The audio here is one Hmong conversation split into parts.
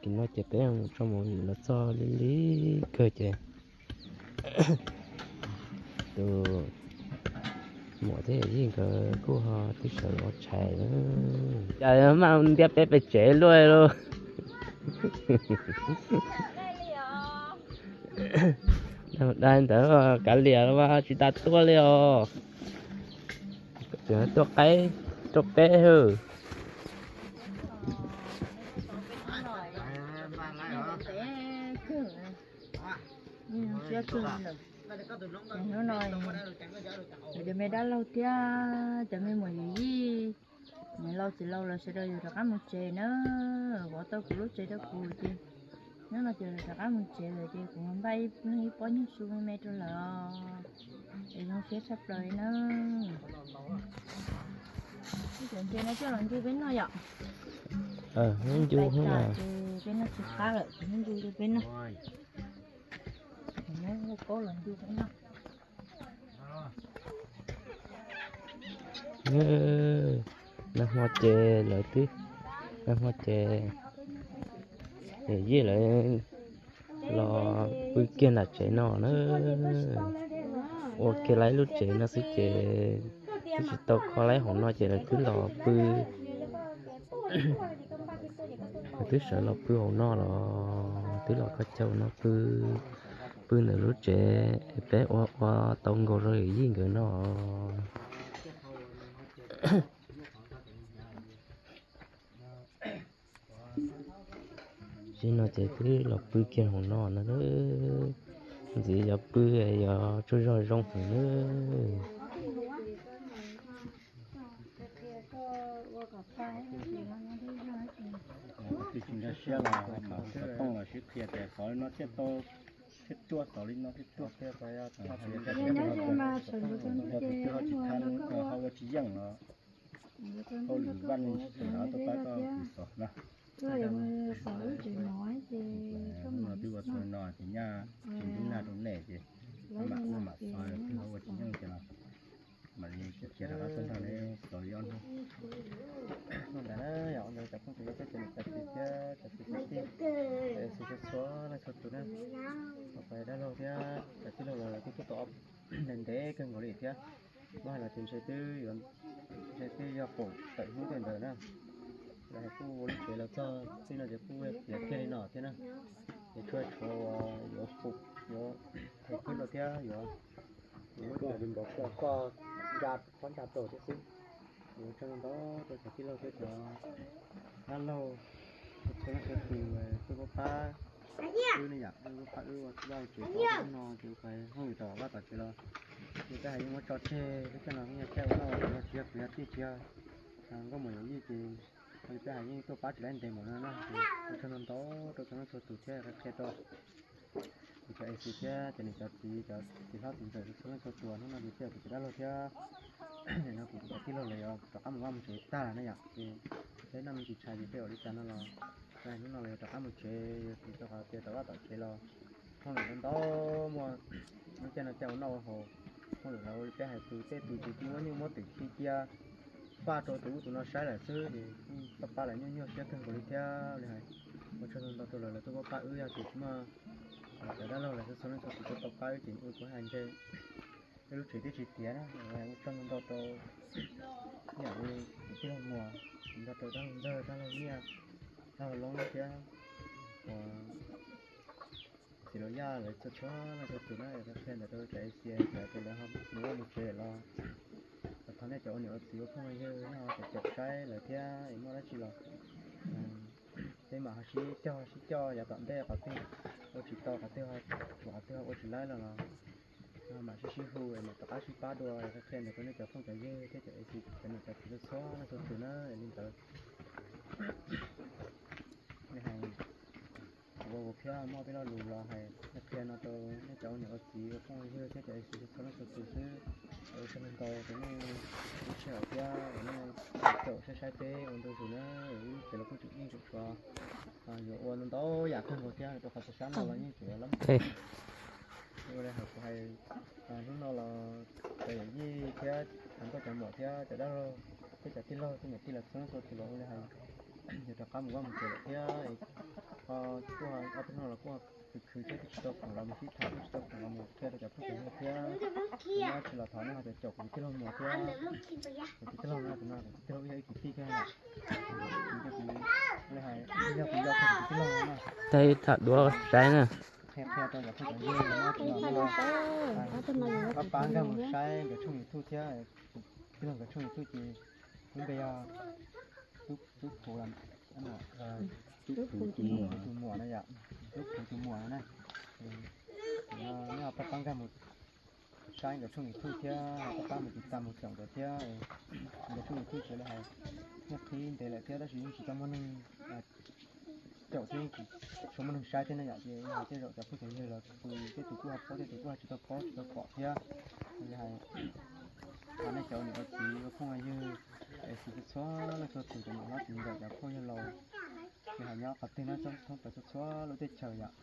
Kis no ces peb mus tso movie los txog li li kawg ces tus muam thiab yawm yij nkawd kuj ho twb sawv los ua tshais lawm. Cas maj ntiab peb pem tsev luaj lauj. Dai ntawd kav liam los mas tsis tas tuaj li os. Tseem tuaj qaib rau peb hwb. Hnub no cov me dab laug thiab cov me muam yawm yij, niam laus txiv laus lawv sawv daws yuav rov qab mus tsev na. Vov tau kuv lub tsev rau kuv ces hnub no ces lawv rov qab mus tsev lawm ces kuv npaj ib pob nyuag su me me rau lawv os. Es zoo siab tshaj plaws li na. Cov ntses no coj los ncu peb noj yom. Ncu, peb noj tsis qab lawm ces ncu rau peb noj. Muab lauj kaub los ncu peb noj. Nag hmo ces lawv twb, nag hmo ces yawm yij lawv los pw kiag nram tsev no na. Ua kiag lawv lub tsev no xwb ces twb tsis tau kho lawv hauv no ces lawv twb los pw. Lawv twb sawv los pw hauv no los twb los kho chaw no pw, pw ntawm lub tsev es peb ua ua tau nkaus rau yawm yij nkawd no. Tsis no ces twb los pw kiag hauv no no. Ntxiv yog pw yog tsaug zog zoo heev na. Twb tsis nkag siab los mam xov tooj los sib qhia tias xov li no thiaj tau, thiaj tuaj, xov li no thiaj tuaj. Yog tus twg ho tsis thab, ho ua tsis yeej los hauj lwm vaj lwm tsis tau los tuaj pab koj xov na. Hnub no twb ua txog li no ces nyaj tsis ntub nag rau nej ces mam ua mam xov, twb ho ua tsis yeej ces los mam li cia rov qab tuaj nrog neb xov li ob hnub. Hnub ntawd na yog ua ntawd cov phooj cov ywg thiab cov niam cov txiv thiab cov kwv cov tij, cov xwm txhua txhua leej txhua tus na. Cov dab laug thiab cov tij laug los kuj tuaj tau ntev ntev kawg nkaus li thiab. Muab hais los ces ntshe twb yuav, ntshe twb yog kaum tawm hnub tej ntawd na. Lawv kuj ua lub tsev los txog txij no ces kuj tiav kiag li no thiab na. Ces tshuav tshuav uas yuav pum, yuav thaiv khwb rau thiab yuav, yuav muab cov npov koj nca, qhov nca rau thiab xwb. Yuav tsaug ntau rau cov tij laug thiab cov dab laug, txhua leej txhua tus tuaj pab wb ne yom, tuaj pab wb ua vaj tsev no ces ua hauj lwm tom vaj tom tsev los, ces peb hais yeej muab tso tseg peb coj no yog caij ua noj ua haus no tsis yog kuv yog tij tsis yog nkauj muam yawm yij ces peb hais yeej tuaj pab tsis laib ntev npaum no na. Ua tsaug ntau ntau rau txhua leej txhua tus thiab qhia rau kuv cov A C thiab cov niam cov txiv cov txiv hlob txiv ntxawm txhua leej txhua tus. Hnub no ces tej kuv cov dab laug thiab no kuv cov tij laug lawv yuav rov qab mus vaj mus tsev tag lawm na yom, ces peb noj me ntsis tshais ces peb ua li cas no los, hnub no lawv yuav rov qab mus tsev, yog tsis rau qhov tias tom vaj tom tsev los hauj lwm ntau ntau, muaj lub caij no caij ua noj ua haus, hauj lwm los ua li peb hais tus tej tus ces cia muab nyuj muab twm khi cia faj rau tus ub tus no saib lawm xwb ces kuj tau pab lawv nyuaj nyuaj siab kawg nkaus li thiab li hais. Ua tsaug ntau ntau rau lawv, lawv tuaj pab pab wb, yog tias tsis muaj cov dab laug lawv txhua txhua leej txhua tus tuaj tau pab wb ces wb kuj hais ntshe wb lub tsev twb tsis tiav na. Ua tsaug ntau ntau rau ib yam li kuv tij laug Muas, nrog rau dab laug Ntxawg, dab laug Nyiaj, dab laug Loob thiab uas txiv Laus Yaj lawv txhua txhua leej txhua tus na, qhia ntawd rau cov A C tias lawv ho mus vaj mus tsev los, thov nej cov ua niam ua txiv ua phooj ua ywg nej ho caum caum saib lawv thiab es muaj dab tsi los peb mam ho sib cog sib coj yav tom ntej, qhov twg ua tsis tau, qhov twg ho tsum, qhov twg ho ua tsis laib los los mam sib sib hu es mam rov qab sib pab dua. Qhia ntawd rau nej cov phooj cov ywg thiab cov A C cov niam cov txiv txhua txhua leej txhua tus na. Li ntawd li hais kuv ua kuv thiab muaj peb lo lus los hais qhia no rau nej cov ua niam ua txiv ua phooj ua ywg thiab cov A C txhua leej txhua tus xwb. Ua tsaug ntau rau nej lub sij hawm thiab uas nej caum saib saib peb ua ntu zus na. Wb ces los kuj tseem yeej tseem tshuav yuav ua ntau ntau yam kawg nkaus thiab rau qhov xav sab no los yeej tseem yuav lab mus ua li hais kuv hais hnub no los cov yawm yij thiab cov nkauj cov muam thiab cov dab laug thiab cov tij laug thiab niam tij lawv txhua leej txhua tus los ua li hais yuav rov qab mus vaj mus tsev lawm thiab. Kuj ob peb hnub los kuj khwv khwv thiab, kuj tsis tau khoom los mus sib tham, kuj tsis tau khoom los mus qhia rau cov phooj cov ywg thiab. Nyob tsis los thov nej ho caum kuv tus tij laug Muas thiab. Kuv tus tij laug no, tus no kuv tus tij laug yog ib kwv tij thiab. Kuv, kuv, yog kuv yau kuv tus tij laug no. Tag tham duav saib na. Qhia qhia rau cov phooj cov ywg no, pab pab nkag mus saib nkawd tshooj YouTube thiab. Tij laug nkawd tshooj YouTube ces lub npe yog Tub Phuv, Tub Phuv tus muam no yom, Tub Phuv tus muam no na. Pab pab nkag mus saib nkawd tshooj YouTube thiab, pab pab mus tiv tas mus caum nkawd thiab. Nkawd tshooj YouTube tsev li hais, nyiaj qhib ntev lawm thiab tab sis yeej tsis tau muaj neeg caum thiab, tsis tshua muaj neeg saib thiab na yom. Ces hais tej zaum cov phooj cov ywg los kuj tej tus kuj ho paub, tej tus kuj ho tsis tau paub tsis tau pom thiab. Li hais, thov nej cov niam ua txiv ua phooj ua ywg, es txhua txhua leej txhua tus, cov niam hlob txiv ntxawm cov phooj ywg laus, li hais nyob qhov twg nyob thoob plaws txhua txhua lub teb chaws yom,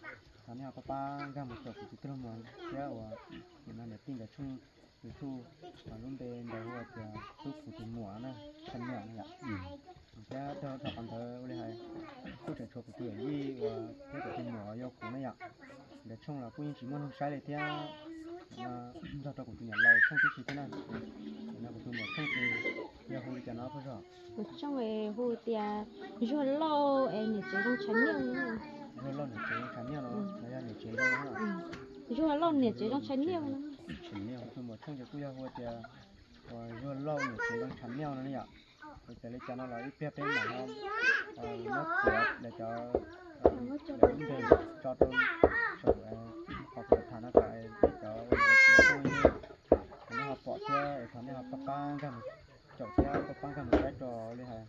thov nej ho pab pab nkag mus caum kuv tus tij laug Muas thiab uas nim no niam tij nkawd tshooj YouTube, lub npe ntawd hu ua tias Tub Phuv tus muam na, channel na yom. Thiab dhau qhov ntawd ua li hais, kuj tseem tshuav kuv tus yawm yij uas thiab kuv tus muam uas yau kuv na yom. Nkawd tshooj los kuj yeej tsis muaj neeg saib li thiab, nrog rau kuv tus niam laus tshooj tib si thiab na. No kuv tus muam tshooj ces yog hu li cas no pab zog? Kuv tshooj hu tias Zuag Lauj es niam tsev zoo channel no. Zuag Lauj niam tsev zoo channel no, no yog niam tsev zoo. Zuag Lauj niam tsev zoo channel no. Kuv tus muam tshooj ces kuj yog hu tias uas Zuag Lauj niam tsev zoo channel no ne yom. Txawm li cas no los ib pliag peb mam ho muab txiav lawv cov lub npe tso rau saum qhov kuv tham no kom peb cov ua niam ua txiv phooj ywg, thov nej ho pom thiab es thov nej ho pab pab nkag mus caum thiab pab pab nkag mus saib rau li hais,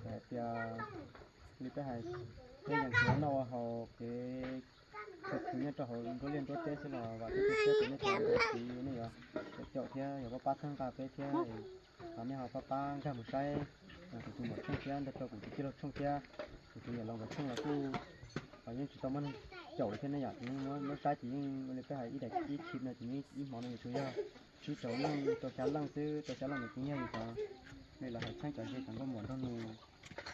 hais tias li peb hais, peb yeej tsis noj ua haus kev khwv khwv nyob rau hauv nruab liaj nruab teb xwb los vam thiab cia siab tias nej cov ua niam ua txiv nej yuav caum thiab yuav pab pab txhawb nqa peb thiab. Thov nej ho pab pab nkag mus saib kuv tus muam tshooj thiab nrog rau kuv tus tij laug tshooj thiab kuv tus niam laus nkawd tshooj los kuj yeej tsis tau muaj neeg caum lawm thiab ne yom. Ces yeej muab saib ces yeej ua li peb hais ib daim ib khib no ces ib hmo no yuav tsum yog tsib rau leej rau xya leej xwb, rau xya leej ntawd ces yog yus cov li lawv hais txheeb cov ze cov nkauj muam nraug nus,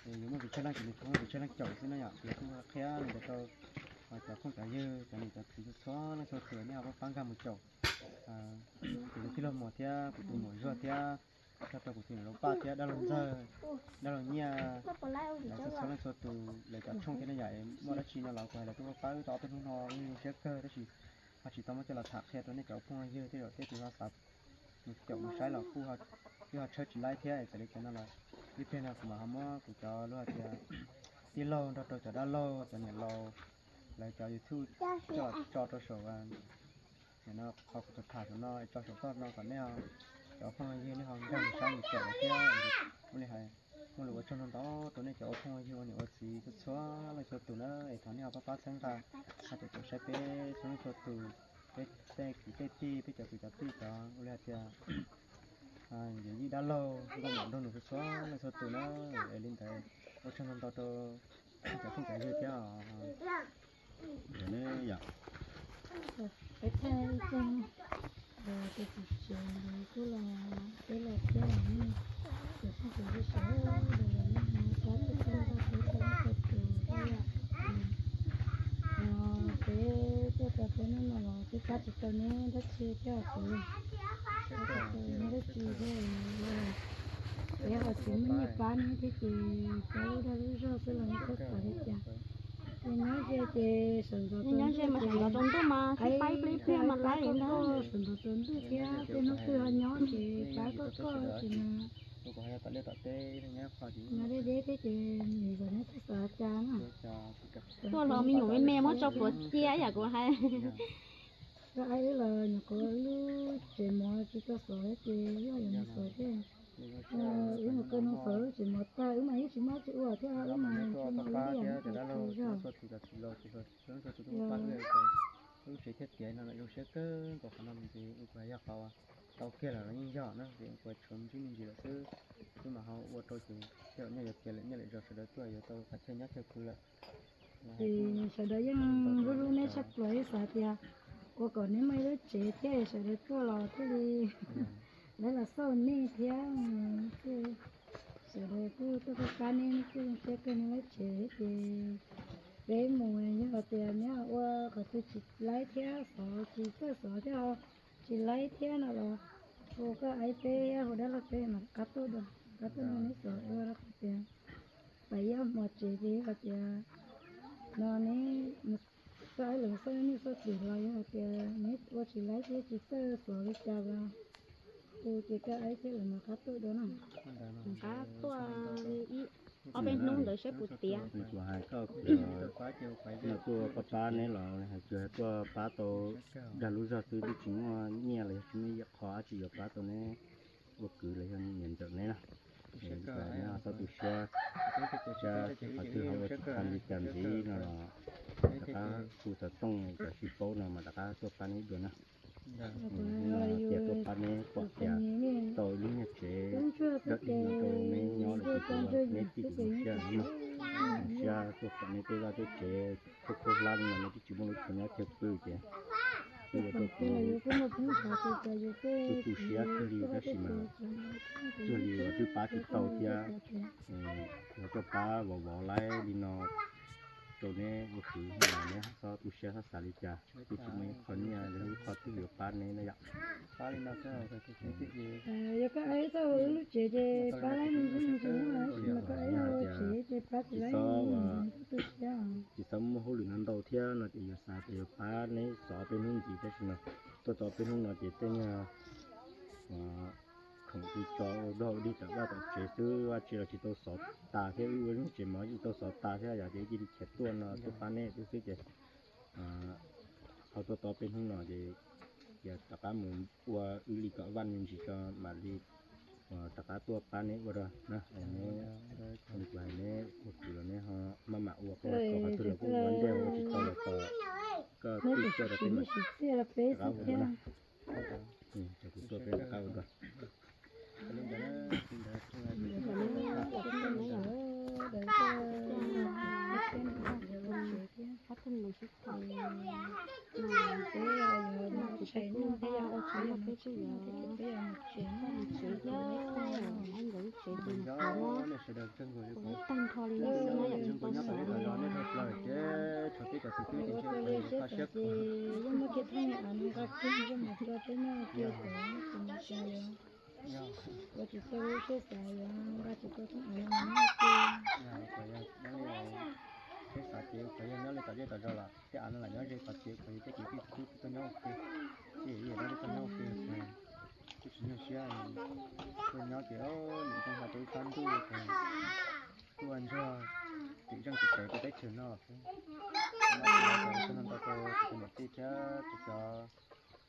yus muaj pes tsawg leej ces nws tsuas muaj pes tsawg leej caum xwb na yom. Ces kuj qhia li ntawd rau cov phooj cov ywg cov niam cov txiv txhua txhua leej txhua tus nej ho pab pab nkag mus caum kuv tus tij laug Muas thiab kuv tus muam Zuag thiab, nrog rau kuv tus niam laus Paj thiab dab laug Ntxawg, dab laus Nyiaj, lawv txhua txhua leej txhua tus lawv cov tshooj thiab na yom. Muaj dab tsi no los kuv hais lawv tuaj pab wb tau ob peb hnub no yeej zoo siab kawg tab sis ho tsis tau muab coj los tham qhia rau nej cov phooj ywg tej zaum tej tus ho xav mus caum mus saib los kuj twb ho tshawb tsis laib thiab. Txawm li cas no los ib pliag no kuv mam ho muab kuv cov lub hais tias tij laug nrog rau cov dab laug cov niam laus lawv cov YouTube coj tso rau saum no, qhov kuv tham tham saum no tso saum toj no kom nej cov phooj ywg nej ho nkag mus saib mus caum lawv thiab. Ua li hais muaj lus ua tsaug ntau ntau rau nej cov ua phooj ua ywg ua niam ua txiv txhua txhua leej txhua tus na, es thov nej ho pab pab txhawb nqa, ho caum caum saib peb txhua leej txhua tus, peb tej kwv tej tij peb cov kwv cov tij cov ua li hais tias yawm yij dab laug nkauj muam nraug nus txhua txhua leej txhua tus na. Es li ntawd ua tsaug ntau ntau rau cov phooj cov ywg thiab os. Peb thaij ib tsoog tus txiv tsev ntawd kuj los peb los thiab os, cov phooj cov ywg sawv daws los nej ho pab txhawb nqa peb txhua leej txhua tus thiab yom. Peb tuaj rau peb hnub no los peb pab tsis tau neb dab tsi thiab os kuv. Pab tsis tau neb dab tsi thiab, peb ho tsis muaj nyiaj pab neb thiab ces pab lub dag lub zog xwb los neb txhob xav li cas. Ces nyob ze ces sawv ntxov, nyob ze mas sawv ntxov tsaus ntuj mas sib pab ib pliag ib pliag mas laib ntag. Sawv ntxov tsaus ntuj thiab tej hnub twg ho nyob ces pab koj koj ces mas nyob deb deb thiab ces nws kom neb txhob xav cas na. Tuaj los me nyuam me me muab tso pluav cia yam kuv hais. Koj aib wb los nyuam qhuav lub tsev mov tsis tau xov ces yog yuav mus xov thiab. Wb mus kawg mus xov lub tsev mov tag wb mas yeej tsis muaj dab tsi ua thiab wb mas tsis muaj ua li yam no ces zog. Lub tsev thiaj tiav no zoo siab kawg nkaus qhov no ces kuv yog qhov tau kiag los yeej yog na ces kuv tshuav me ntsis me ntsis lawm xwb, xwb mas ho ua rau ces tej zaum nyiaj yuav tiav lawm nyiaj lawm zog sawv daws tuaj yuav tau qhov chaw nyob chaw pw lawm. Ces sawv daws yeej hlub hlub neb tshaj plaws, yeej xav tias ua kom neb muaj ib lub tsev thiab sawv daws tuaj los thiaj li lawv los xauj nej thiab. Sawv daws kuj tuaj pab neb, neb kuj zoo siab kawg, neb laib tsev ces peb mus, yog tias neb ua qhov twg tsis laib thiab xov tsis txawj xov thiab, tsis laib thiab no los hu koj aib peb, hu dab laug peb mam rov qab tuaj dua, rov qab tuaj nrog neb xov dua rau qhov tias pab ib ob hmo tsev ces yog tias no neb, koj aib lawv xoj nej xoj xwm los yog tias neb ua tsis laib thiab tsis txawj xov li cas los hu ces koj aib thiab lawv mam rov qab tuaj dua na. Mam rov qab tuaj li ib ob peb hnub ntawd saib puas tiav. Kuv hais koj, tuaj pab pab neb los hais tias tuaj pab tau dag lub zog xwb, twb tsis muaj nyiaj los yog tsis muaj ib qho dab tsi yuav pab tau neb ua kwv los yog niam ntxawm neb na. Neb txhob tu siab, qhov twg ho ua tsis tau li cas ntxiv no los rov qab hu xov tooj, cov sib paub no mas rov qab tuaj pab neb dua na. Tias tuaj pab neb pom tias tau ib lub nyuag tsev dawb no rau neb nyob los tsis ua neb tib tug siab no. Siab tuaj pom neb tej vaj tej tsev khaub khaub hlab no, neb twb tsis muaj lub chaw nyob chaw pw ces twb ua tau kuv tu siab kawg li tab sis mas cuag li uas twb pab tsis tau thiab. Los tuaj pab vov vov laib li no rau neb ua kwv, neb txhob tu siab txhob xav li cas, twb tsis muaj ib qho nyiaj los ib qho twg yuav pab neb na yom. Yog koj aib txoj ua wb lub tsev ces pab laib me ntsis, tab sis mas koj aib ua tsev ces pab tsis laib, txhob tu siab. Tsis txhob muaj hauj lwm no ntau thiab no ces yog xav tias yuav pab neb xov peb hnub ntxiv tab sis mas tuaj tau peb hnub no ces tej nyuag khoom tsis tso ua dog ua dig tom vaj tom tsev xwb, vaj tsev los tsis tau xov tas thiab, wb ua lub tsev mov tsis tau xov tas thiab, yog ces cia li khiav tuaj no tuaj pab neb xwb ces ho tuaj tau peb hnub no ces rov qab mus ua wb li kom vaj me ntsis tso mam li rov qab tuaj pab neb ua dua na. Neb, kuv hais neb ua kwv los neb ho maj mam ua, koj ua qhov twg los kuj ua ntej, ua tsis tau los kom koj twb coj rau peb mam rov qab ua dua na. Ces kuv tuaj peb rov qab ua dua. Tag nrho li no xwb na yom, tsis tau xav li. Ces tshuav peb cov kwv tij ces ntshe kuv kho siab kuv. Ua tsis tau lub siab xav yuav nqa tsis tau txoj av no nyob ces, yog kuv yog nyob li, siab xav ces kuv yog nyob li tom zej tom zos los tej av no lam nyob ze tod ces kuv yog tej kwv tij txhua tus tuaj nyob ua ke, tej yawm yij nyob li tuaj nyob ua ke, kuv twb tsis nyuaj siab. Tuaj nyob ces nim no hais rau ib sab ntuj ces tuaj ua ntsuag tim zeej tim tsaws rau teb chaws no xwb. Kuv mam li hais txog no ntau rau kuv tus niam tij thiab kuv cov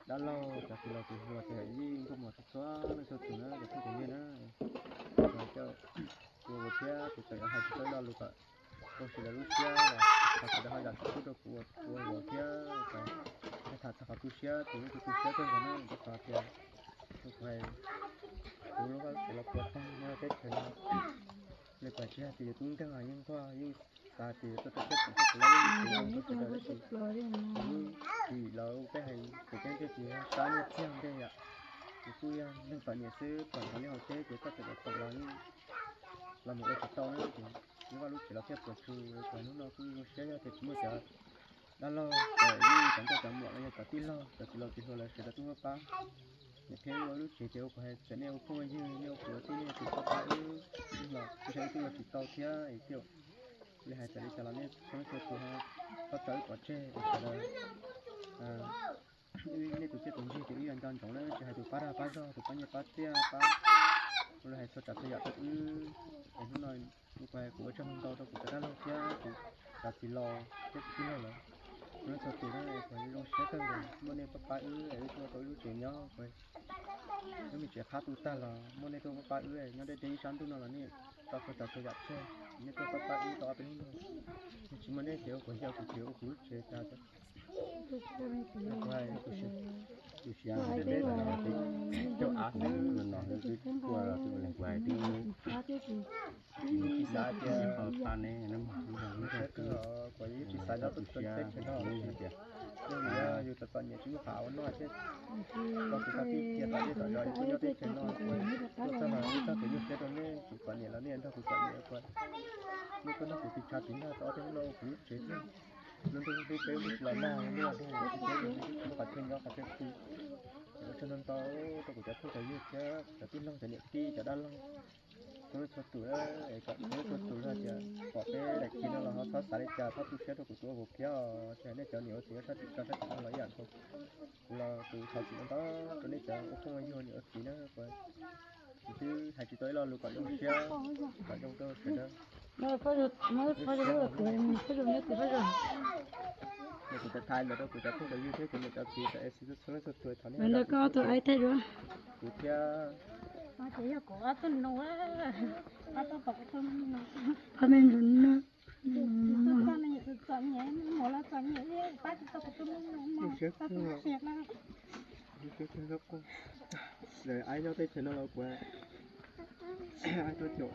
dab laug, cov txiv laus txiv hluas, cov yawm yij nkauj muam txhua txhua leej txhua tus na, cov phooj cov ywg na, kuv coj ua thiab kuv txawm yuav hais tsis tau ib lo lus kom rau sawv daws lub siab los thov sawv daws ho zam txim pub rau kuv ua, ua zov thiab kom tham txog qhov tu siab, kuv yeej tu tu siab kawg nkaus na, rau qhov tias kuv hais kuv lub vaj kuv los puas tag nyob teb chaws no, li pas tsis hais tias yus tub nkeeg los yeej nquag yeej xav tias yuav tuaj tau teb chaws kuv lub vaj lub tsev no rau sawv daws, tab sis kuv lub txim los peb hais tias peb ntiag tsis sab nyiaj txiag ntej yom, kuv kuj yog neeg pam niam xwb, pam nrog li hauv teb ces koj txawm kom txaus los yeej los mus ua tsis tau na, ces lub vaj lub tsev los thiaj puas tsuaj, hnub no kuj zoo siab yog tias tsis muaj cov dab laug, cov yij, cov nkauj cov muam los yog cov tij laug, cov txiv laus txiv hluas lawv sawv daws tuaj pab. Niam thiab ua lub tsev ces ua kuv hais txawm nej ua phooj ua ywg, nej ua kwv ua tij, nej tus pab pab wb los kuv saib wb twb ua tsis tau thiab es thiaj li hais txawm li cas los nej txhua leej txhua tus ho txhob tso wb pov tseg es sawv daws, nej tus txiaj tus ntsig ces wb yuav nco ntsoov na, tsis hais tus pab dag pab zog, tus pab nyiaj pab txiaj, pab ua li hais txhua tsav txhua yam rau wb. Es hnub no kuv hais kuv ua tsaug ntau rau kuv cov dab laug thiab kuv cov txiv laus thiab kuv tij laug lawv, txhua leej txhua tus na, kuv zoo siab kawg nkaus muaj nej pab pab wb es wb tuaj tau wb lub tsev nyob. Wb me tsev qhab tu tag los muaj nej tuaj pab pab wb, nyob deb deb ib sab ntuj no los nej tso txhua tsav txhua yam tseg, nej tuaj pab pab wb tau ob peb hnub no. Yog tsis muaj nej ces ua kuv yog kuv tsev ua kuv lub tsev tas. Tus siab peb los caum av xwb, no no twb tuaj los twb ua leej kuv hais twb tsis xav tias qhov pab neb na, kuv yeej tsis xav nyob tus teb chaws no, kuv yeej hais tias Yog yus txom txom nyem tsis muaj qhov ua noj thiab, koj kuv tau tib cia tom dej tom zos yus kuj nyob teb chaws no, tuaj txog mas txog kev nyuaj siab rau nej, kuv txom nyem los nej nrog kuv txom nyem, nej tuaj nrog kuv tiv tshav tiv nag tau ob peb hnub no kuv lub tsev thiab. Lub ntuj hlub peb mus los nag, lub ntuj hlub peb mus qhov chaw nyob qhov chaw pw. Ua tsaug ntau ntau rau kuv cov phooj cov ywg thiab cov tij laug cov niam tij cov dab laug txhua leej txhua tus, es kom txhua leej txhua tus yog tias pom peb daim clip no los ho txhob xav li cas, txhob tu siab rau kuv tus ua kiag os. Ces nej cov niam ua txiv ua sab tim tso sab tim no los ib yam nkaus, kuv los kuv thov txim ntau rau nej cov ua phooj ua ywg niam ua txiv na. Kuv twb hais tsis tau ib lo lus kom zoo siab, kom zoo rau sawv daws. Kuv tau thaij ntawd rau kuv cov phooj cov ywg thiab cov niam cov txiv cov A C txhua leej txhua tus, thov nej ntawd koj tus aib thiab, kuv thiab. Ces yog kuv ob tug nus, ob tug pom kuv tus nus, ob me nus no, txom nyem, muam los txom nyem, pab tsis tau kuv tus nus, pab kuv siab na. Lawv aib nyob teb chaws no los kuv aib tuaj caum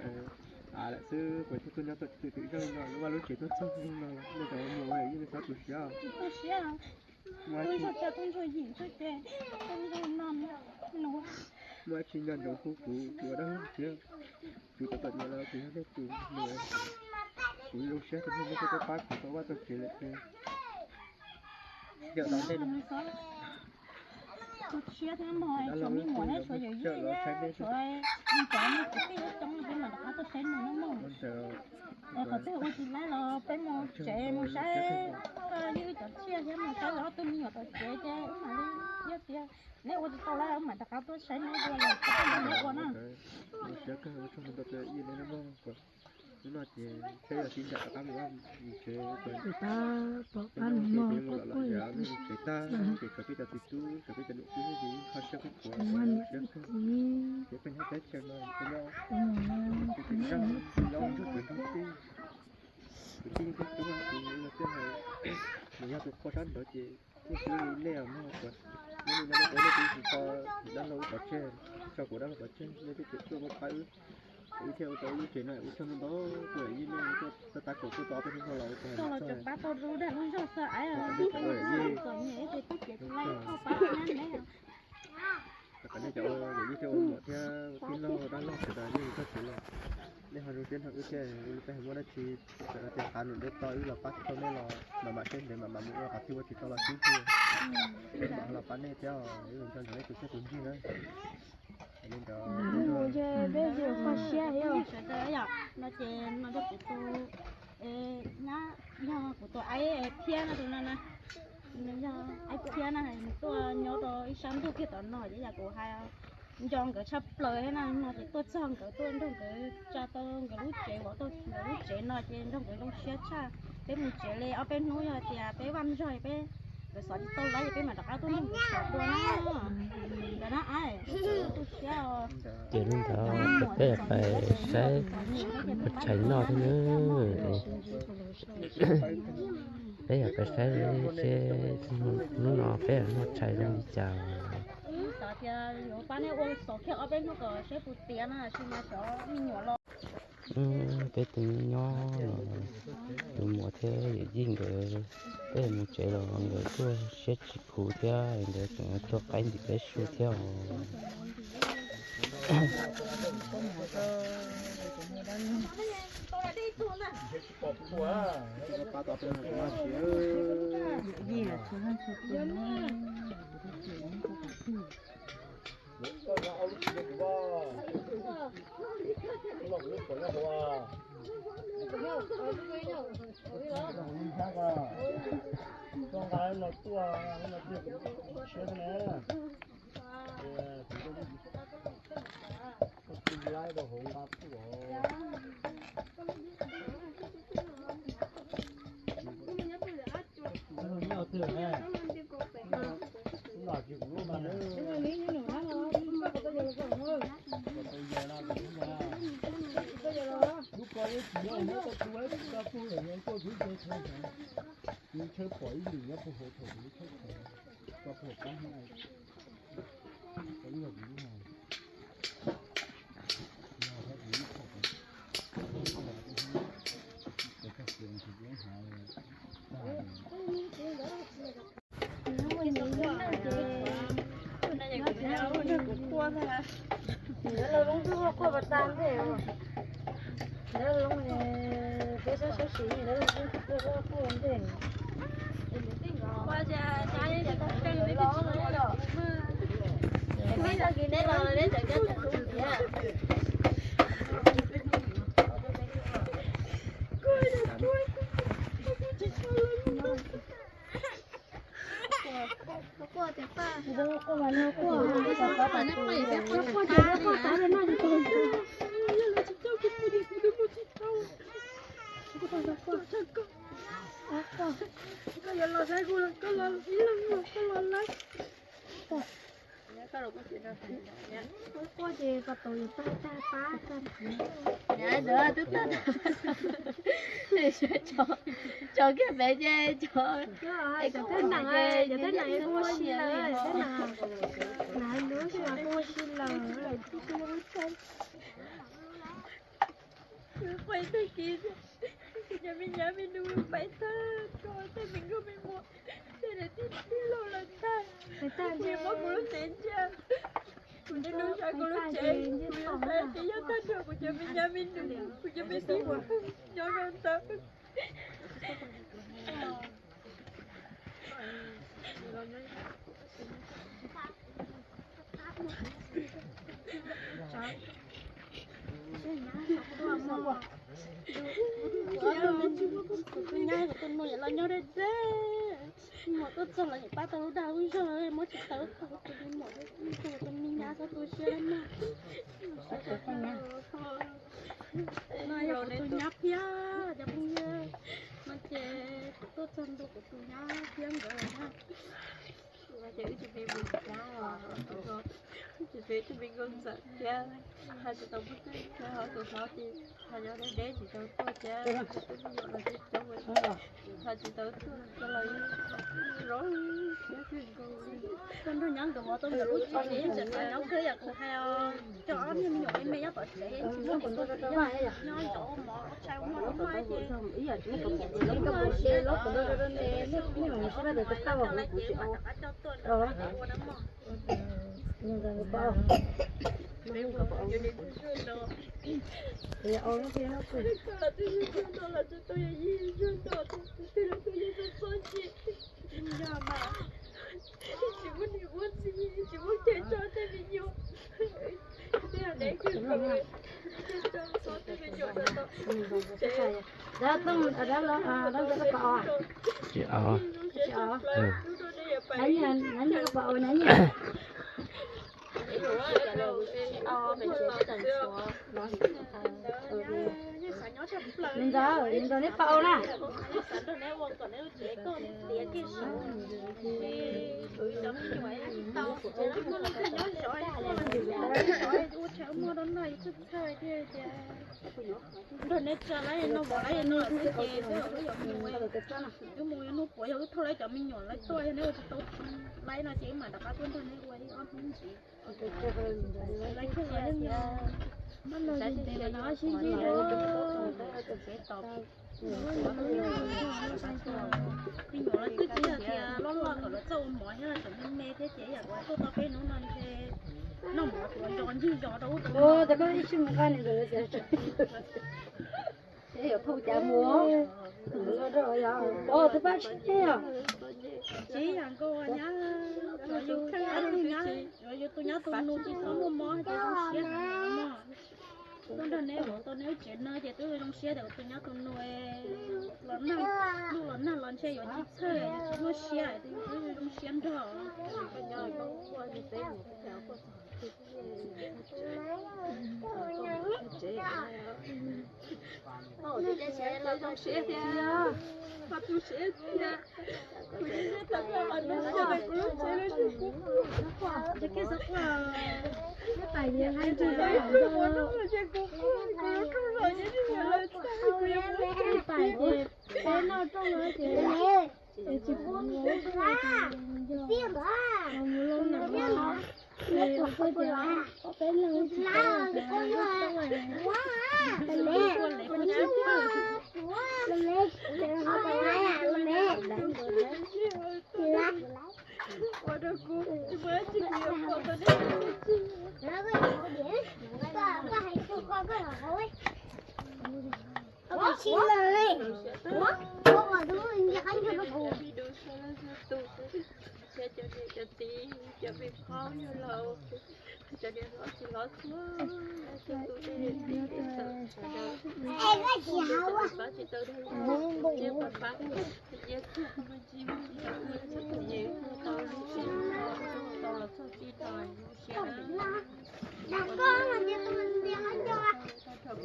av lawm xwb, kuv thiaj tuaj nyob tau twm twm zog li no, lub vaj lub tsev tuaj txog li no los nej cov muam yog yeej txhob tu siab. Muaj dab tsi nco ntsoov hu kuv, kuv ua dab laug thiab, kuv txom txom nyem los kuv yog leej twg, kuv zoo siab tias nej tuaj pab kuv tau vaj tau tsev lawm ces yog tau ntej no. Kuv siab thiab mog, tshuav me muam thiab tshuav yawm yij thiab tshuav cov kwv tij coob coob peb mam rov qab tuaj saib nws na mog. Es qhov twg ua tsis laib los peb mus tsev mus saib koj yij cov tsiaj thiab mus saib ob tug me nyuam tom tsev ces wb mam li, yog tias neb ua tsis tau lawm wb mam rov qab tuaj saib neb dua los koj tuaj nrog neb ua na. Hnub no ces peb yuav sib ntsib rov qab mus vaj mus tsev, mus vaj mus tsev ces mus lom lom zem, mus tsev tag ces tshuav peb cov txiv tub, tshuav peb cov niam tub, ces kho siab khuv khuav, siab kawg. Ces peb nyob teb chaws no, peb nyob, peb nyob nrog kwv nrog tij, kwv tij nrog tub, kuv no thiaj hais, nws yog tus qhua sab nraud ces kuj xwb li nej os mog, kuv, nej li no nej kuv, nej kuv tsis tso dab laug wb pov tseg, tso kuv dab laug pov tseg, nej twb tseem tuaj pab wb, wb thiaj ua tau lub tsev no, ua tsaug ntau ntau rau yij nej tuaj tab kaum tuaj tau ob peb hnub no los ua tau los tseem pab tau rau dag lub zog xwb, txom nyem ces twb cev tsis laib thauj pab nyab neb. Rau qhov nej cov yawm yij thiab ua muam thiab tij laug dab laug sawv daws nej txog tsev los, nej ho zoo siab nrog wb thiab, peb ho muaj dab tsi sawv daws tias qab num deb to wb los pab tsis tau nej los mam mam siab ntev mam mam mus ua qhov twg ua tsis tau los sib hlub, mam los pab nej thiab, wb nco ntsoov nej tus kheej tus ntsig na. Li ntawd, peb yuav kho siab thiab. Sawv daws yom, no ces no yog kuv tus, nyab, yog kuv tus aib thiab no tus no na. Nws yog aib thiab na, nws tuaj nyob rau ib sab ntug kiag tom no ces yam kuv hais nco nkawd tshaj plaws thiab na, no ces tuaj txog nkawd tuaj nrog nkawd tsa tau nkawd lub tsev, vauv tau nkawd lub tsev no ces nrog nkawd zoo siab tshaj. Peb mus tsev li ob peb hnub yog tias peb vaj zog peb, nkawd xov tsis tau lawm ces peb mam rov qab tuaj nrog nkawd xov dua na. Ntawd na, tu siab. Ces li ntawd peb pais saib tshais noj thiab na. Peb yog pais saib seb hnub no peb noj tshais zoo li cas. Xav tias yuav pab neb ua xov kiag ob peb hnub kom seb puas tiav na, tsis mas cov me nyuam los. Peb tus nyob nyob los tus muam thiab yawm yij nkawd, peb mus tsev los nkawd tuaj siab tsis khuv thiab nkawd tseem tuaj qaib ntim peb su thiab os. Tso kiag pem ces tso. Cov thab nees, cov thab nees kuj ua si lawm, thab nees. Lub sij hawm kuj ua si lawm. Pais tag kis, kuv cov me nyab me nus pais tag, tso tej me nkauj me muam, tej niam tij tij laug lawm tag. Kuv yuav muab kuv lub tsev ntsia, kuv niaj hnub saib kuv lub tsev, kuv yuav saib tias yog tag nrho kuv cov me nyab me nus, kuv cov me tub nyob rau ntawd. Kuv tus nyab kuv tus nus los nyob deb deb, me muam tuaj txog los yeej pab tau lub dag lub zog, muab tsis tau kuv tus me muam, kuv tus me nyab txhob tu siab na. No yog kuv tus nyab thiab cov phooj ywg, no ces kuv tuaj txog ntua kuv tus nyab thiab nkawd na. Ces wb tsis peb mus cab os, tsis peb tug me nkauj ntxawm thiab, hais tsis tau pub teb thiab, ho tus hlob ces ho nyob deb deb tsis tau tuaj thiab, tus me nyuam los tsis coob, ho tsis tau tuaj, coj los zoo siab kawg nkaus li. Tuaj nrog nyab nkawd mov tau ntawm lub tsev, tseem xav nyob kawg yam kuv hais os, coj ob niag me nyuam me me nyob tom tsev, tsis muaj tus tuaj, nyob zov ua mov ua tshais ua mov rau maj ces, ib yam tsis muaj tus tuaj, ib yam tsis muaj tus tuaj, ib yam tsis muaj tus tuaj, ib yam tsis muaj tus tuaj. Tsis os. Nws ntawd, nws ntawd neb pom na. Nrog neb tsa lawm no, vov lawm no xwb ces wb mus yuav noj puav, yog wb thauj lawv cov me nyuam lawv tuaj, yog neb ua tsis tau lawm no ces wb mam rov qab tuaj nrog neb ua ib ob hnub ntxiv. Lawv thiaj los yeej yog, mab los yog ntev los no sib ntsib dua. Me nyuam lawv twb tsis yog tias loj loj kom lawv txawj ua mov thiab, tseem me me thiab ces yam kuv tuaj tau peb hnub no ntshe noj mov tuav zos ncig zos rau ub rau no. Ces yuav thauj cas mus, tus pab tsheb os. Tsis yam nkaus nyab, tsuav yus ob tug nyab, tsuav yus tus nyab tus nus tsis txhob muaj mob ces zoo siab heev no. Tuaj nrog neb vauv tau neb lub tsev no ces twb zoo siab tias kuv tus nyab tus nus los nag, ntuj los nag los ntshe yuav tsis txhawj, yuav tsis nyuaj siab, twb zoo siab nrog. Peb noj rooj no ces tsis pub mus loo na, peb leeg tsis pub. Ua rau kuv tsis muaj dab tsi yuav pom tau nej tus txiv. Cov niam cov txiv, cov me phooj ywg laus, cov niam hlob txiv hlob txhua leej txhua tus, tej niam tij tej txawm sawv daws, pab tsis tau dag, pab pab, nyiaj txiag me ntsis me ntsis, tau lub tsev tau los txog tij no zoo siab na. Ua rau kuv tag nrho kuv cov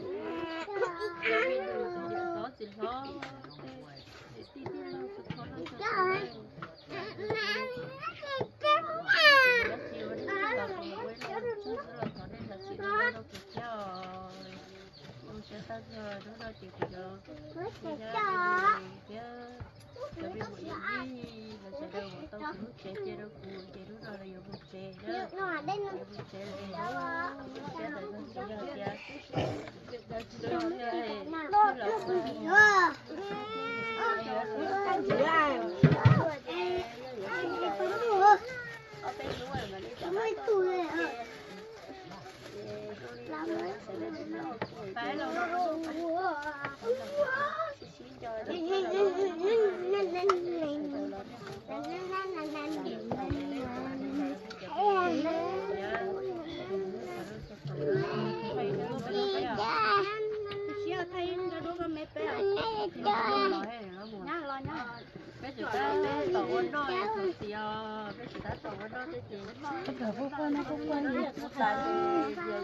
me nyuam txiv hlob txiv hlob, tej niam tij tij laug txhua txhua leej txhua tus, dab tsi ua nej txhua tus ua ib los txog xwb los thov nej zam txim rau kuv thiab os. Zoo siab tag nrho, hnub no ces kuv cov me nyuam thiab cov me nyuam yij los sawv daws uas tau kuv lub tsev cia rau kuv ces hnub no lawv yuav mus tsev na. Yuav mus tsev lawm, zoo siab tawm zog tsis yog tias Peb tsis tab tom ua noj, peb tsis tab tom ua noj tej ces kuv tab sis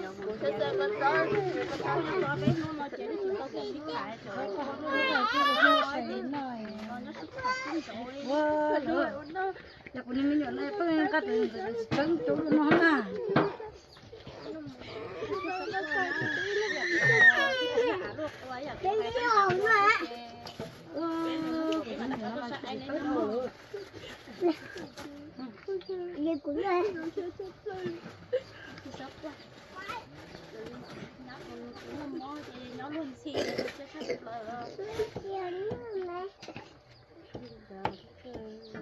yog kuv txhawj txhawj koj txhob peb hnub no ces wb tsis tau sib tham. Yog kuv niag me nyuam no pheej nqa tus ntxim tsis txeeb cub no na. Neb mus ua kuv tiag tau tes, tau lees na. Tiam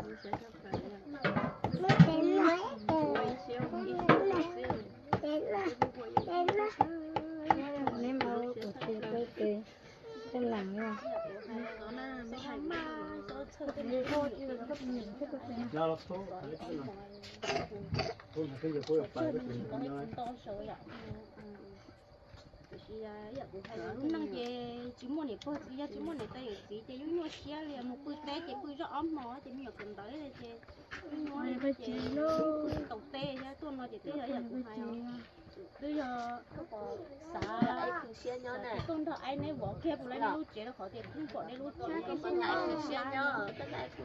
sis yam kuv hais lus lub neej ces tsis muaj niam pog txiv yawg, tsis muaj niam tais yawm txiv ces yeej nyuaj siab li. Mus pw teb ces pw zoj ob hmo ces me nyuam kawm ntawv ces yeej nyuaj ces pw tau teb thiab. Tuaj no ces twb yog yam kuv hais, twb yog xav tuaj nrog aib neb vov kiag puas laib neb lub tsev rau qhov tias pheej pom neb lub tsev siab nyob,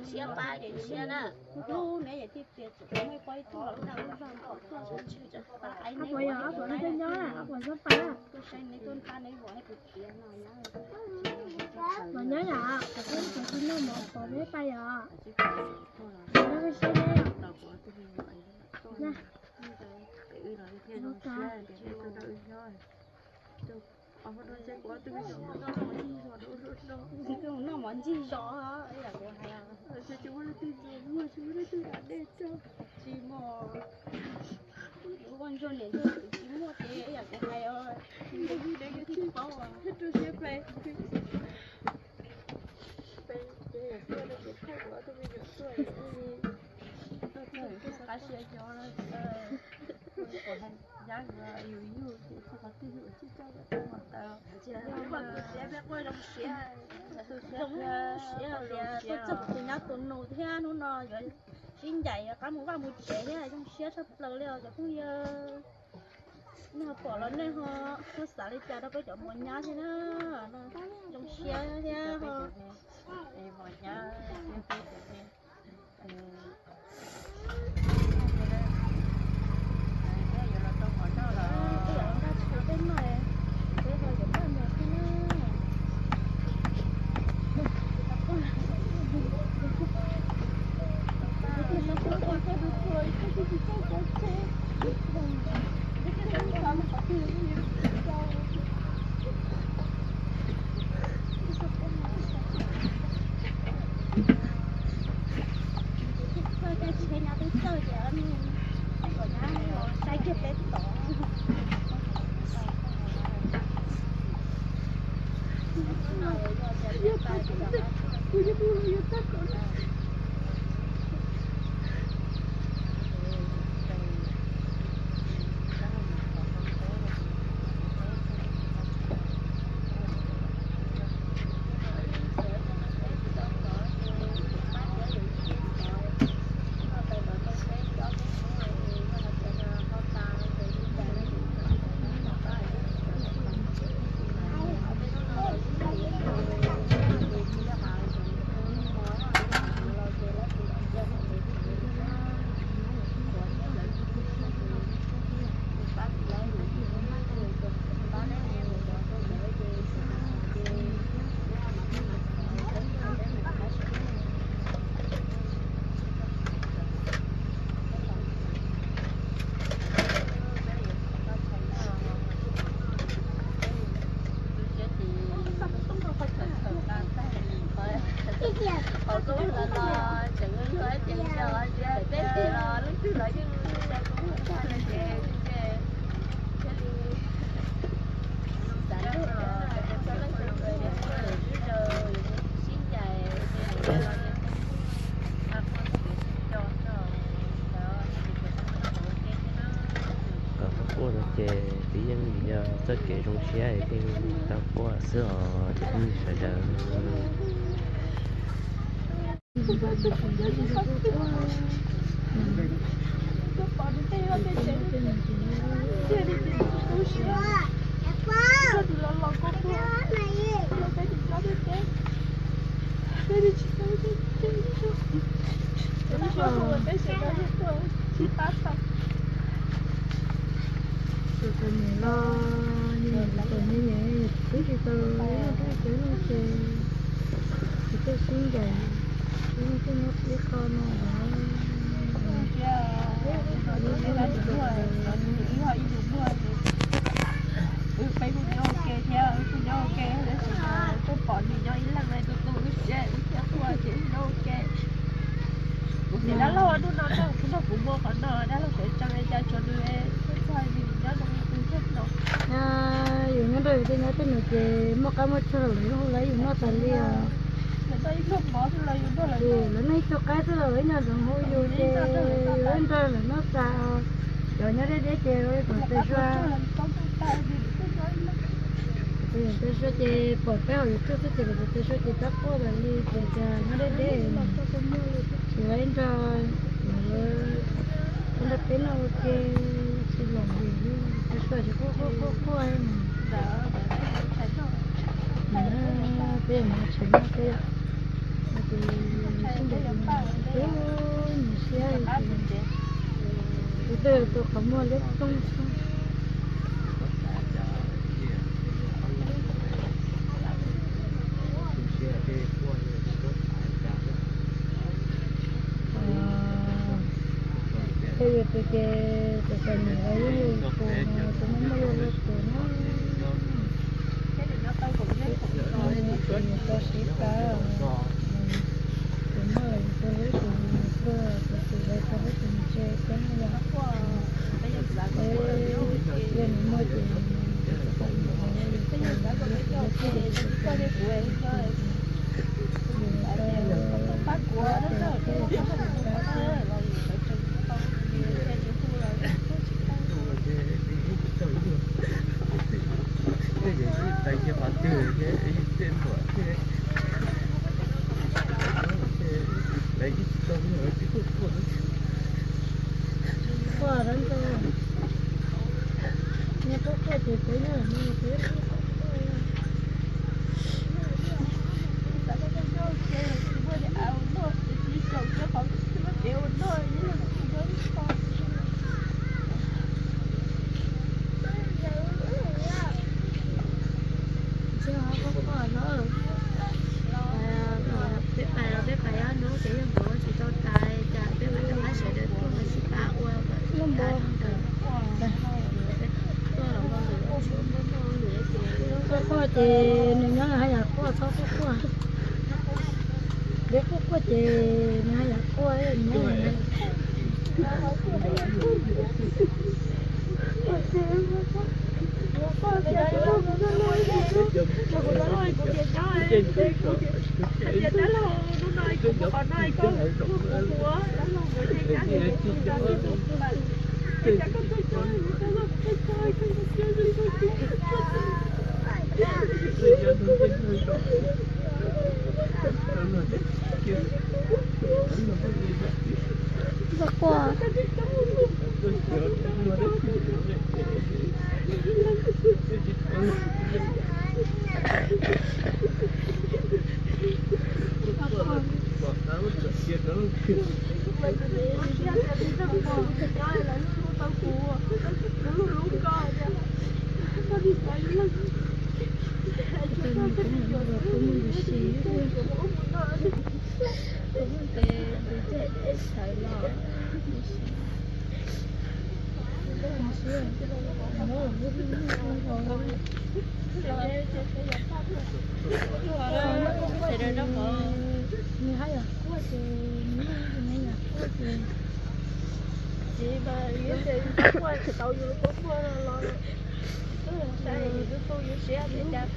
siab pab ces siab na. Hlub neb yam thiaj tias tseem muaj ib pob ib tug los lub dag lub zog kom tuaj pab aib neb vov neb, tuaj saib neb tuaj nrog neb vov neb tus txiv no. Mas nyob yom, kuv twb tsis noj mov pov neb pais yom. Noj mov ncig zos, yam kuv hais, tsis muaj, kuv ua ntsuag niam ntsuag txiv tsis muaj ces yam kuv hais os, tsis paub. Qab sia cov, yus yug ces txog qhov twg yus tsis coj kom tau mos taws. Yog mas tus siav peb quaj zoo siab, tus siav zoo siab tias tuaj txog tus nyab tus nus thiab hnub no yuav sib ncaim yuav qab mus vaj mus tsev thiab zoo siab tshaj plaws li os cov phooj ywg. Nej ho pom los nej ho xav li cas rau peb cov mos nyab thiab na, zoo siab thiab ho. Quaj no ces twb yeej yog txoj kev zoo siab thiaj tau quaj xwb os cov phooj ywg sawv daws. Tus niam los nws tus niam twb tsis tau noj tau cov no ces tsis tau sib ncaim, twb muaj ib qho no. Wb ho ib nus muag, wb kuj nyob ua ke thiab, wb kuj nyob ua ke, tab sis mas tuaj pom nws nyob ib leeg no tu tu wb siab, wb thiaj quaj ces wb nyob ua ke. Kuv tias dab laug hnub no nrog kuv nrog kuv muag qhov no, dab laug sawv tsees li cas tsuav nws, txog nws nyob rau tus thiab no. Yus nyob nrog yus tej nyob tej nus ces muaj qab muaj tsuag lawv hu lawv yus noj tas li os. Lawv noj ib tug qaib xwb los ib nyuag ntxoov hu yus ces yus nrog lawv noj tas. Cov nyob deb deb ces kom tes sua, tes sua ces pom peb hauv YouTube xwb ces kom tes sua ces txhob quaj tas li ces cas nyob deb deb. Ces lawv nrog, lawv nrog peb noj ua ke, tsis los li, tes sua ces quaj quaj quaj quaj. Peb yog mus tshais noj peb yom, tus twg tus qhov muag liab ploog xwb. Tej yus tus ces tus txom nyem los yeej yus tus, tus muaj muaj yog yus tus na. Tus muaj yus tus yus tau siv pab, tus muaj yus tus lub tus yus tuag, tus tus lawv tau lub tus ntse peb no yom. Yog nws muaj ces Quaj rau ntawd, nyias quaj quaj ces peb nyob no peb quaj quaj. Peb pais los peb pais ob hnub ces yog nkaus tsis tau tas cas peb mam rov qab sawv daws tuaj sib pab ua kom tas rau ntawd. Tuaj los los lwm tshuav muaj noj lwm ces, quaj ces nws nyob haj yam quaj txhob quaj quaj. Peb quaj quaj ces nws haj yam quaj nyob. Hais tias dab laug hnub no kuv muaj qhov no koj muab kuv ua, dab laug mus yeej dab laug tus tus tus, es cas koj tuaj nyob dab laug koj txog koj mus siab li koj tus. Quaj. Nws haj yam quaj ces nws haj yam quaj ces, ces mas yus tias yus quaj tsis tau yus lub kua muag no los, yus tu tu yus siab li cas,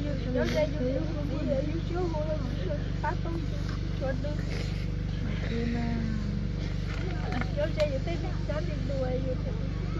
yus tsis nyob ze yus tus txiv, yus tsis hu los yus pab tau yus tsis tshua nws. Nyob ze yus tej me tub me nyuam yus tsis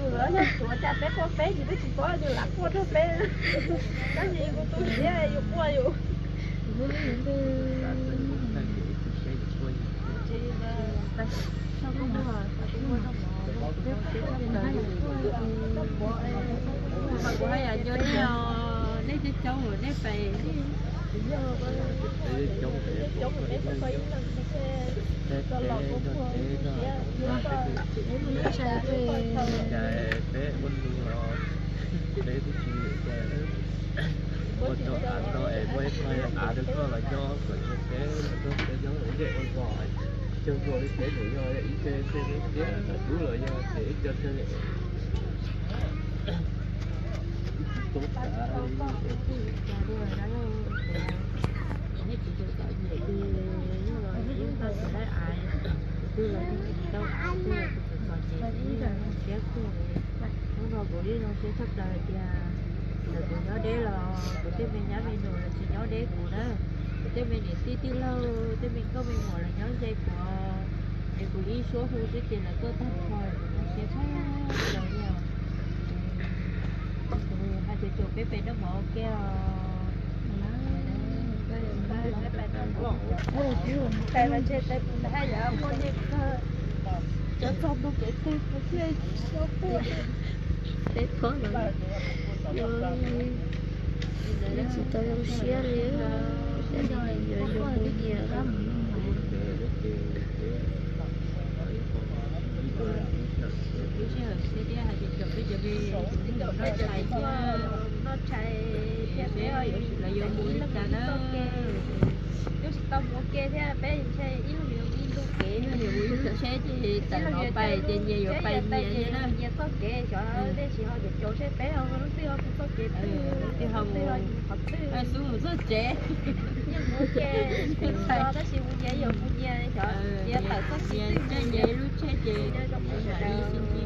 yus los yog tshuav cas peb quaj peb ces twb tsis paub yus lam quaj rau peb. Tab sis yus kuv tu siab yus quaj yus. Kuv haj yam nco nej os, nej coob coob nej pais. Cas peb ua nus los peb twb tsis ua rau av no es muaj ib qho av rau koj los nyob kom yog peb los nrog peb nyob ua zej ua zos. Cog nkaus li peb nws yog ib co thiaj li tiab dub los yog ces ib co thiaj li tsis toob tas li. Nej tsis tau txom nyem li, yog los yus yeej tau sawv daws av, tus twg los yus tsis tau av, tus twg los tus txom txom nyem, yus yeej zoo siab kawg li. Hnub no kuv yeej zoo siab tshaj plaws hais tias txawm kuv nyob deb los kuv tej me nyab me nus los tsis nyob deb kuv na. Kuv tej me niam tij tij laug, tej me nkauj me muam los nyob ze kuv, es kuv ib suab hu xwb ces lawv tuaj tag nrho, kuv zoo siab tshaj plaws li os. Kuv hais tias caum peb pem noj mov ua ke os. Peb pais noj mov, pais mas ntshe tes kuv ntawd haj yam muaj nyiaj kawg, cov txog ntua kev twg kuv thiaj tsis tau pub. Peb phob no, yuav tsis tau zoo siab li, xyov li yuav yuav mus nyias. Lub sij hawm sib tias hais tias caum peb cov me noj tshais thiab, noj tshais thiab peb lawv yuav mus li cas na. Twb tsis tau mus ua ke thiab peb ntshe ib leeg yuav mus ib lub kev, ib leeg yuav mus ib lub tsheb ces tawm los pais ces nyias yuav pais nyias thiab na. Nyias txoj kev xyov, tej tsis ho caum caum seb peb ho lub twg ho mus txoj kev twg, twg ho mus qhov twg, xub mus txog tsev. Yeej mus ua ke, tab sis mus nyias yuav mus nyias xyov, nyias tawm txoj kev twg nyias lub tsheb ces zoo mus sawv daws.